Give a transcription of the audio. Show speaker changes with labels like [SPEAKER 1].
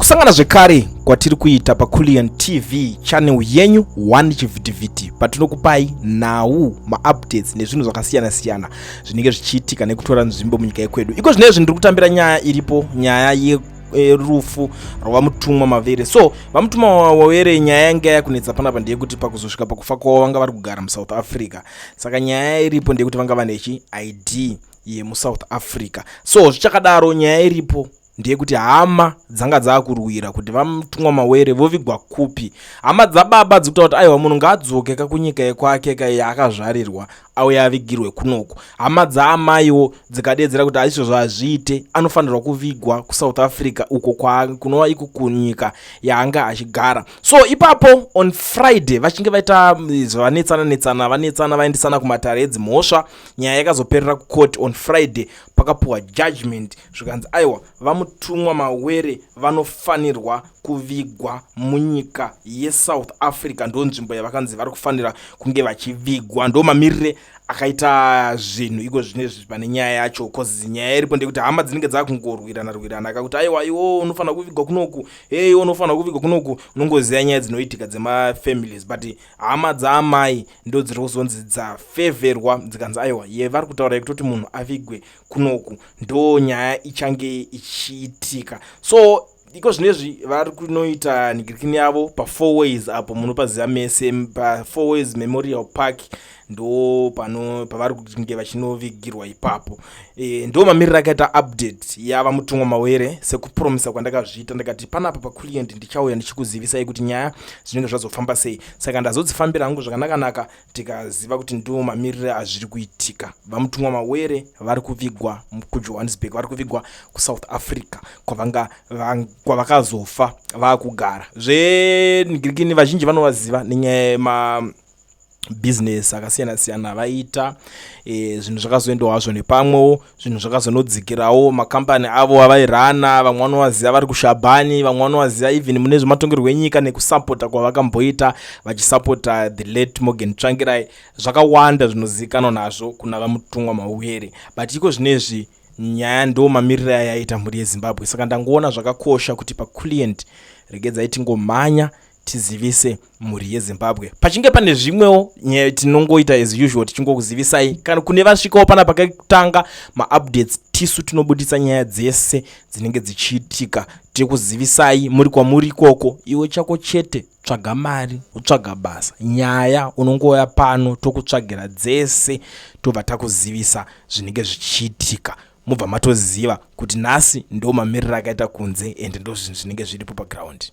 [SPEAKER 1] Kusangana zvekare kwatiri kuita paCulian TV channel yenyu 1 chivhitivhiti, patinokupai nhau, maupdates nezvinhu zvakasiyana-siyana zvinenge zvichiitika nekutora nzvimbo munyika yekwedu. Iko zvinezvi ndiri kutambira nyaya iripo, nyaya yerufu rwaVaMutumwa Mavere. So VaMutumwa Mavere, nyaya yanga yakunetsa panapa ndeyekuti pakuzosvika pakufa kwavo vanga vari kugara muSouth Africa. Saka nyaya iripo ndeyekuti vanga vanechi ID yemuSouth Africa. So zvichakadaro, nyaya iripo ndeyekuti hama dzanga dzaakurwira kuti VaMutumwa Mawere vovigwa kupi. Hama dzababa dzikutaura kuti aiwa, munhu ngaadzoke kakunyika yekwake yaakazvarirwa, auye avigirwe kunoku. Hama dzaamaiwo dzikadedzera kuti aizvozvo hazviite, anofanirwa kuvigwa kuSouth Africa uko kunova iko kunyika yaanga achigara. So ipapo on Friday vachinge vaita zvavanetsana netsana, vanetsana, vaendesana kumatare edzimhosva, nyaya yakazoperera kucourt on Friday. Pakapuwa judgment, zvikanzi aiwa, VaMutumwa Mawere vanofanirwa kuvigwa munyika yeSouth Africa. Ndo nzvimbo yavakanzi vari kufanira kunge vachivigwa. Ndo mamirire akaita zvinhu iko zvinezvi pane nyaya yacho, cause nyaya iripo ndekuti hama dzinenge dzakungorwirana rwirana kakuti aiwa, iwo unofanira kuvigwa kunoku, hey, iwo unofanira kuvigwa kunoku. Unongoziva nyaya dzinoitika dzemafamilies, but hama dzaamai ndo dziri kuzonzi dzafevherwa, dzikanzi aiwa, ye vari kutaura yekutoti munhu avigwe kunoku. Ndo nyaya ichange ichiitika. So iko zvinezvi vari kunoita nigirikini yavo paFourways apo, munopaziva mese, paFourways Memorial Park, ndo pano pavari kunge vachinovigirwa ipapo. Ndo mamiriro akaita update yava Mutumwa Mawere. Sekupromisa kwandakazviita, ndakati panapa paClient ndichauya ndichikuzivisai kuti nyaya zvinenge zvazofamba sei. Saka ndazodzifambira hangu zvakanakanaka, tikaziva kuti ndo mamiriro azviri kuitika. VaMutumwa Mawere vari kuvigwa kuJohannesburg, vari kuvigwa kuSouth Africa kwavanga kwavakazofa vaakugara. Zvenigirikini, vazhinji vanovaziva nenyaya yemabhizinesi akasiyana siyana vaita. Zvinhu zvakazoendawo hazvo nepamwewo, zvinhu zvakazonodzikirawo makambani avo avairana. Vamwe vanovaziva vari kuShabani, vamwe vanovaziva even mune zvematongerwo enyika nekusapota kwavakamboita, vachisapota the late Morgan Tsvangirai. Zvakawanda zvinozivikanwa nazvo kuna VaMutumwa Mawere, but iko zvinezvi nyaya ndo mamiriro ayaita, mhuri yeZimbabwe. Saka ndangoona zvakakosha kuti paClient regedzai tingomhanya tizivise mhuri yeZimbabwe. Pachinge pane zvimwewo nyaya, tinongoita as usual, tichingokuzivisai. Kana kune vasvikawo pana pakatanga maupdates, tisu tinobudisa nyaya dzese dzinenge dzichiitika, tikuzivisai muri kwamuri ikoko. Iwe chako chete tsvaga mari, utsvaga basa. Nyaya unongouya pano, tokutsvagira dzese, tobva takuzivisa zvinenge zvichiitika, mubva matoziva kuti nhasi ndo mamiriro akaita kunze, ende ndo zvinhu zvinenge zviripo paground.